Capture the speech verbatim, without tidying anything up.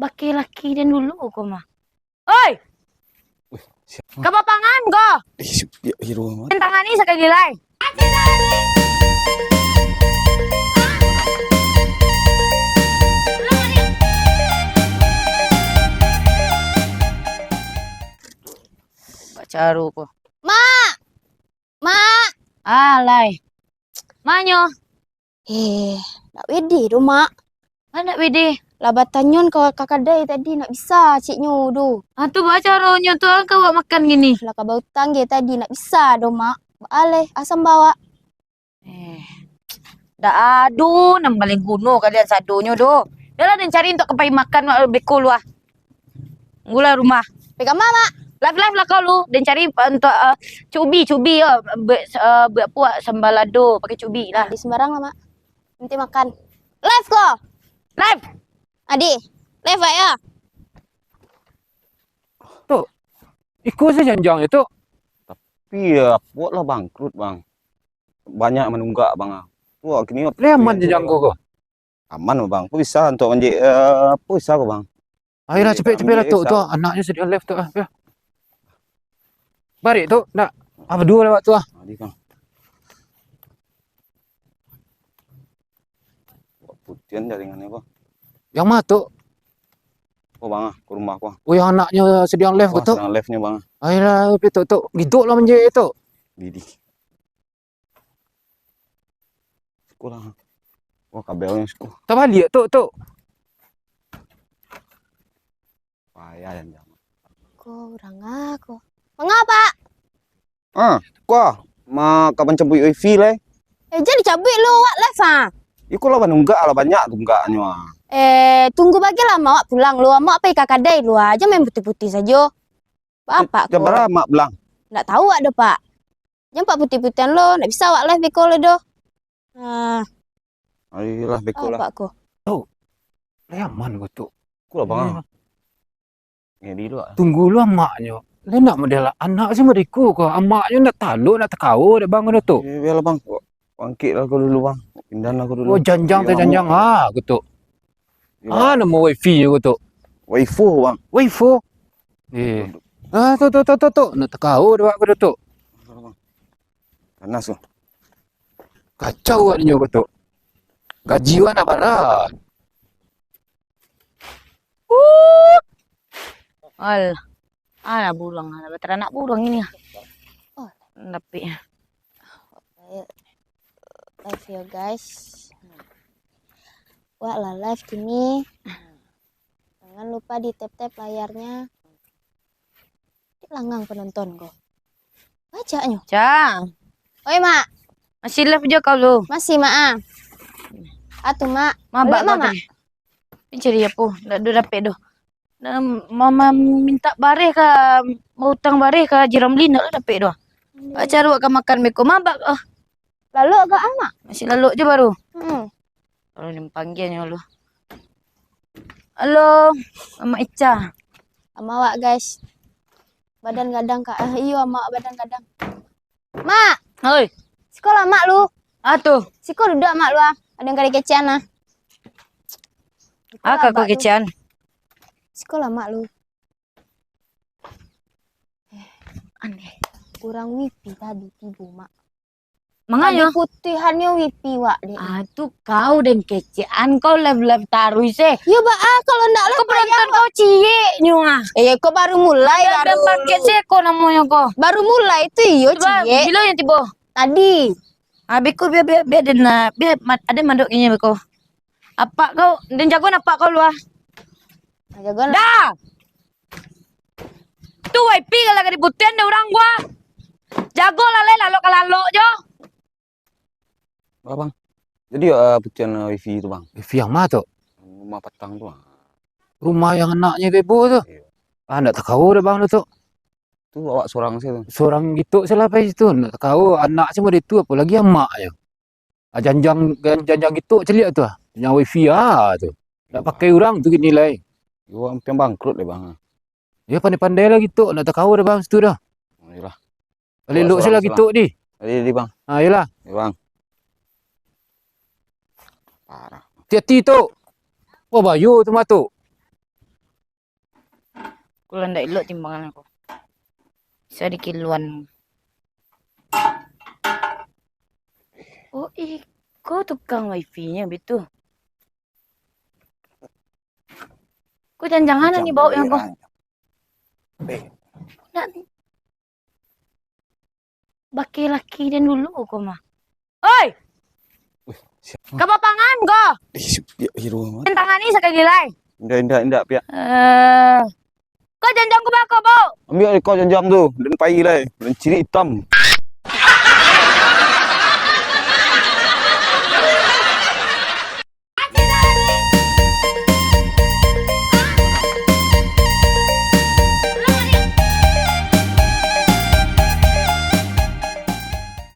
Bakeh laki den dulu ko mah. Oi! Wih, sia-, ka bapangan ko! Ih, si-, ya, hiru amat. Tangani sakali lai. Bacaru ko. Mak! Mak! Ah, lai. Manyo? Eh, ndak wede doh, Mak. Ma ndak wede? Lah batanyo ka, ka kadai tadi, ndak bisa ceknyo doh. Ah, tu baa caronyo tu, ah, ka awak makan kini? Lah ka bautang ge tadi, ndak bisa doh, Mak. Baa lai, asam bawak. Eh, ndak ado nan paling guno kalian sadonyo doh. Yolah, den cari untuak ka pai makan, wak beko lu ah. Tunggulah rumah. Pai ka ma, Mak? Live, live lah kau lu. Den cari, eh, untuak, eh, cubi, cubi, yo. Buek, eh, buek apo, wak, sambalado pakai cubi lah. Di sembarang lah, Mak. Nanti makan. Live ko. Live. Adi, live, Pak, yo. Tok, iko se janjang yo, Tok. Tapi, yo, apo lah bangkrut, Bang. Banyak manunggak, Bang, ah. Tu, kini. Lai aman janjang ko? Aman, Bang. Apo bisa untuak manjek, eh, apo bisa ko, Bang? Ayolah, capek-capek lah, Tok, tu, ah. Anaknyo sadiang live, Tok, ah. Yo. Barek, Tok, ndak? Ah, baduo lah, Tok, ah. Adi, Bang. Wak putihan jaringannyo, Bang. Yang ma, Tok? Oh, Bang, ah, ka rumah ko. Oh, yang anaknyo sadiang live ko, Tok? Sadiang live-nyo, Bang. Ayolah, pi, Tok, Tok. Gidok lah manjek, Tok. Didi. Siko lah. Wah, kabelnyo siko. Tabaliak, Tok, Tok. Payah jan jaman. Ko urang a ko. Manga, Pak? Ah, ko, ma ka mancabuik wifi lai. Eh, jan dicabuik lu, wak live ah. Iko lah banunggak lah, banyak tunggaknyo ah. Eh, tunggu bagilah ma wak pulang lu, ma wak pai ka kadai lu ah, jan main putih-putih sajo. Apak ko. Jam bara ma wak pulang? Ndak tahu wak doh, Pak. Jan Pak putih-putihan lo, ndak bisa wak live beko lo doh. Ah. Ayolah, beko lah. Apak ko. Tu. Lai aman ko, Tok. Ko lah, Bang. Iyo. Ngeri tu, ah. Tunggu lu amaknyo. Lai nak model anak se model iko ko. Amaknyo ndak talok, ndak takawa dek Bang ko, Tok. Eh, bialah, Bang. Bangkik lah ko dulu, Bang. Pindah lah ko dulu. Oh, janjang, iyo, tajanjang. Ah, ko, Tok. Iyo. Ah, namo wifi ko, Tok? Waifu, Bang. Waifu? Eh. Ah, tu, tu, tu, tu, tu. Nak takawa dek awak ko, Tok. Panas tu. Kacau awak nyo ko, Tok. Gaji awak nak bara? Al. Alah, buruang. Alah, bataranak buruang ini. Oh. Tapi. Live yo, guys. Wak lah live kini. Jangan lupa di tap-tap layarnya. Langang penonton ko. Bacanyo. Cang. Oi, Mak. Masih live jo kau lu? Masih, Mak, ah. Atu, Mak. Mabak kau tadi. Ni cari apo? Ndak ado dapek doh. Nah, mama mintak bareh ka, mautang bareh ka Haji Ramli, ndak ado dapek doh. Baa caro wak ka makan beko, mabak, ah. Lalok agak ah, Mak? Masih lalok je baru. Hmm. Kalau ni panggianyo lu. Halo, Mama Ica. Ama awak, guys. Badan gadang, Kak. Eh, iyo, ama awak badan gadang. Mak! Oi. Siko lah, Mak, lu. Ah, tu. Siko duduak, Mak, lu, ah. Ado nan ka dikecekan, ah. Ah, ka kecekan. Siko lah, Mak, lu. Eh, aneh. Urang wifi tadi tibo, Mak. Manganyo? Tadi putiahannyo wifi wak, dek. Ah, tu kau den kecekan, kau live-live taruih se. Yo, baa, kalau ndak live, kau penonton kau cieknyo ah. Eh, kau baru mulai, baru. Paket se ko namonyo ko. Baru mulai tu iyo, ciek. Bilo nyo tibo? Tadi. Ah, beko, bia, bia, bia den, ah, bia ma-, ado mandok inyo beko. Apak kau, den jago apak kau lu ah. Jago lah. Dah. Tu wifi kalau ka diputihan dek urang gua. Jago lah, lai, lalok ka lalok jo. Bang, jadi, eh, putihan, eh, wifi tu, Bang. Wifi yang ma tu? Rumah patang tu, ah. Rumah yang anaknyo bebo tu? Iyo. Ah, ndak takawa dek Bang tu. Tu awak surang se tu. Surang gitu se lah pai situ, ndak takawa. Anak se model tu, apolai amaknyo. Ah, janjang, jan-, janjang gitu caliak tu ah. Janjang wifi ah tu. Ndak pakai urang tu kini lai. Yo, ampiang bangkrut deh, Bang. Yo, pandai-pandai lah gitu, ndak takawa deh, Bang, situ dah. Iyolah. Elok-elok se lah gitu di. Jadi, di, Bang. Ah, iyolah. Yo, Bang. Parah. Hati-hati tu. Wah, bayo tu mah tu. Pulang ndak elok timbangan ko. Bisa dikiluan. Oh, iko tukang wifi-nyo bitu. Ko janjangan ni bau yang ko. Nak bakeh laki den dulu ko mah. Oi! Ka bapangan ko? Ih, su-, ya, ya, Roh. Tangani sakali lai. Indak, indak, indak, Piak. Eh, ko janjang ko bako, Bo? Ambiak ko janjang tu, den pai lai. Den cirik itam.